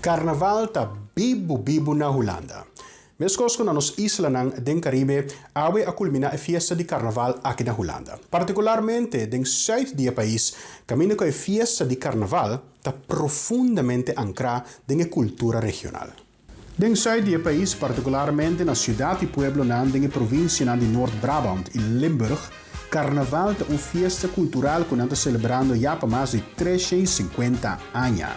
Karnaval ta bibu bibu na Hulanda. Meskos ku na nos islanan den Karibe, awe a kulminá e fiesta di karnaval aki na Hulanda. Partikularmente den sùit di e pais, kaminda ku e fiesta di karnaval ta profundamente ankrá den e kultura regional. Den sùit di e pais, partikularmente na siudat i pueblonan den e provinsianan di Noord-Brabant i Limburg, karnaval ta un fiesta kultural ku nan ta selebrando ya pa mas di 350 aña.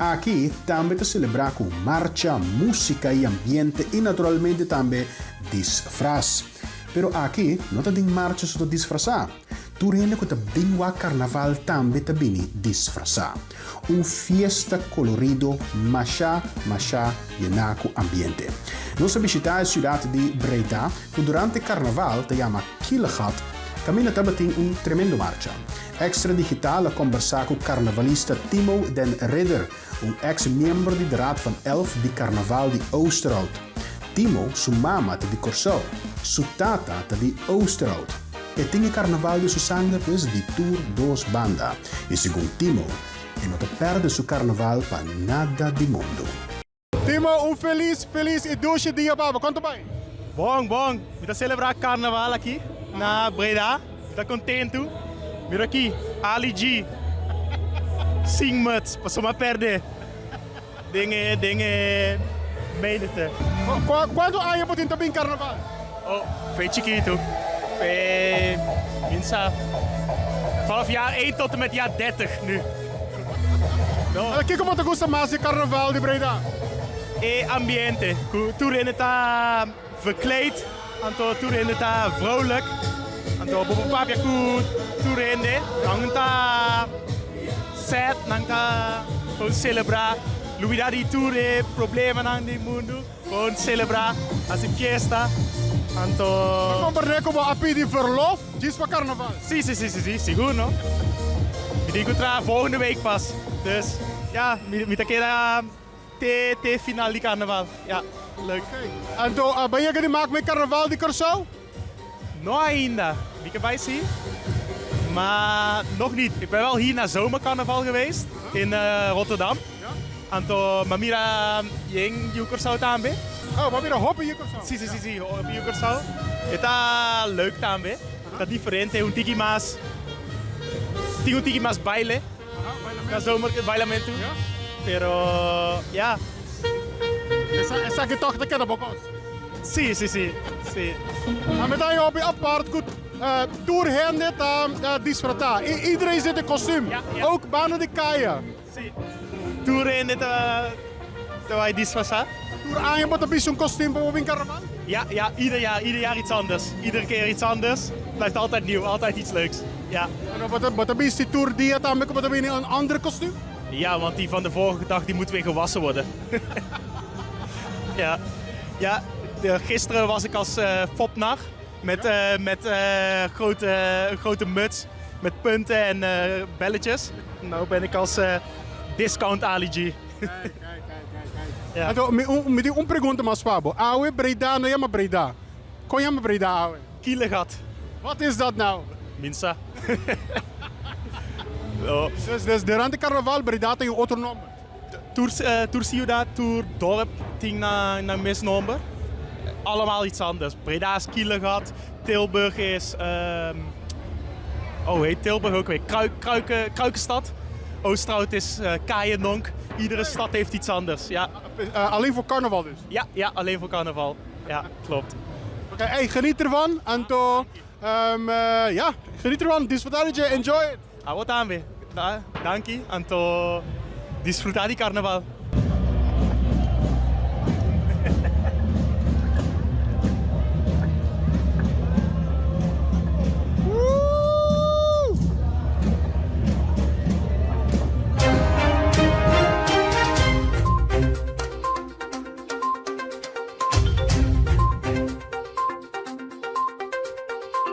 Aki tambe ta selebrá ku marcha, músika i ambiente i naturalmente tambe disfras. Pero aki no ta den marcha so ta disfrasá. Tur hende ku ta bin wak karnaval tambe ta bini disfrasá. Un fiesta kolorido masha masha yená ku ambiente. Nos a bishitá e siudat di Breda ku durante karnaval ta yama Kielegat, kaminda tabatin un tremendo marcha. Extra Digital a kombersá ku karnavalista Timo den Ridder, un eks miembro di de Raad van Elf di Karnaval di Oosterhout. Timo su mama ta di Kòrsou, su tata ta di Oosterhout. E tin e karnaval den su sanger pues di tur dos banda. I segun Timo, e no ta pèrdè su karnaval pa nada di mundu. Timo, un felis, felis i dushi dia pa bo. Kon ta bai? Bon, bon. Mi ta selebrá karnaval aki na Breda. Mi ta kontentu. Mira aki, Ali G. Sin muts, pasobra mi a pèrdè den e den e menigte. Kuantu aña bo tin ta bin karnaval? Oh, fe chikitu. Fe, min sa. Vanaf jaar één tot en met jaar dertig nu. No. Kiko bo ta gusta mas di karnaval di Breda? E ambiente, ku tur hende ta verkleed, anto tur hende ta vrolijk, anto bo por papia ku tur hende, nan ta sad, nan ta gewoon selebrá, lubidá di tur e problemanan di mundu, gewoon selebrá, hasi fiesta, anto. Ta komprendé ku bo a pidi verlof djis pa karnaval? Si, si, si, si, si, sigur no. Mi tin ku traha volgende week pas, dus ya, mi ta keda. Te te final di karnaval, ja, leuk. Anto a bai yega di mak mei karnaval di Kòrsou? No ainda, mi ke bai si, ma nog niet. Ik ben wel hier na zomercarnaval geweest in Rotterdam. Anto m'a mira yen yu Kòrsou tambe. Oh, b'a mira hopi yu Kòrsou? Si, si, si, si, hopi yu Kòrsou. E ta leuk tambe, ta diferente, un tiki mas, tin un tiki mas baile. Na zomer bailamentu. Pero ya. Esaki tòg ta keda bo kos? Si, si, si, si. Ami ta hopi apart ku tur hende ta disfrutá. Iedereen zit in kostuum, ook banda di kaya. Si, tur hende ta bai disfrasá. Tur aña bo ta bisti un kostuum pa bo bin karnaval? Ja, ja, ieder jaar, ieder jaar iets anders. Iedere keer iets anders. Blijft altijd nieuw, altijd iets leuks. Ja. Pero bo ta, bo ta bisti tur dia tambe ku bo ta bini un ander kostuum? Ja, want die van de vorige dag die moet weer gewassen worden. Ja, ja, de, gisteren was ik als fopnar met, met grote, een grote muts met punten en belletjes. Nou ben ik als discount Ali G. Kijk, kijk, kijk, kijk, kijk. Ja. Anto, mi, un, mi tin un pregunta mas pa bo. Awe Breda no yama Breda. Kon yama Breda awe? Kielegat. Wat is dat nou? Min sa. Dus, dus durante carnaval Breda tin un otro nomber? Tur, tur ciudad, tur dorp tin nan, nan mes nomber. Allemaal iets anders. Breda is Kielegat, Tilburg is, oh hoe heet Tilburg ook weer? Kruik, Kruiken, Kruikenstad. Oosterhout is Keiendonk. Iedere stad heeft iets anders, ja. Alleen voor carnaval dus? Ja, ja, alleen voor carnaval. Ja, klopt. Oké, hey, geniet ervan. Anto, ja, geniet ervan. Disfruta di dje, enjoy it. Abo tambe. Danki, anto disfruta di carnaval.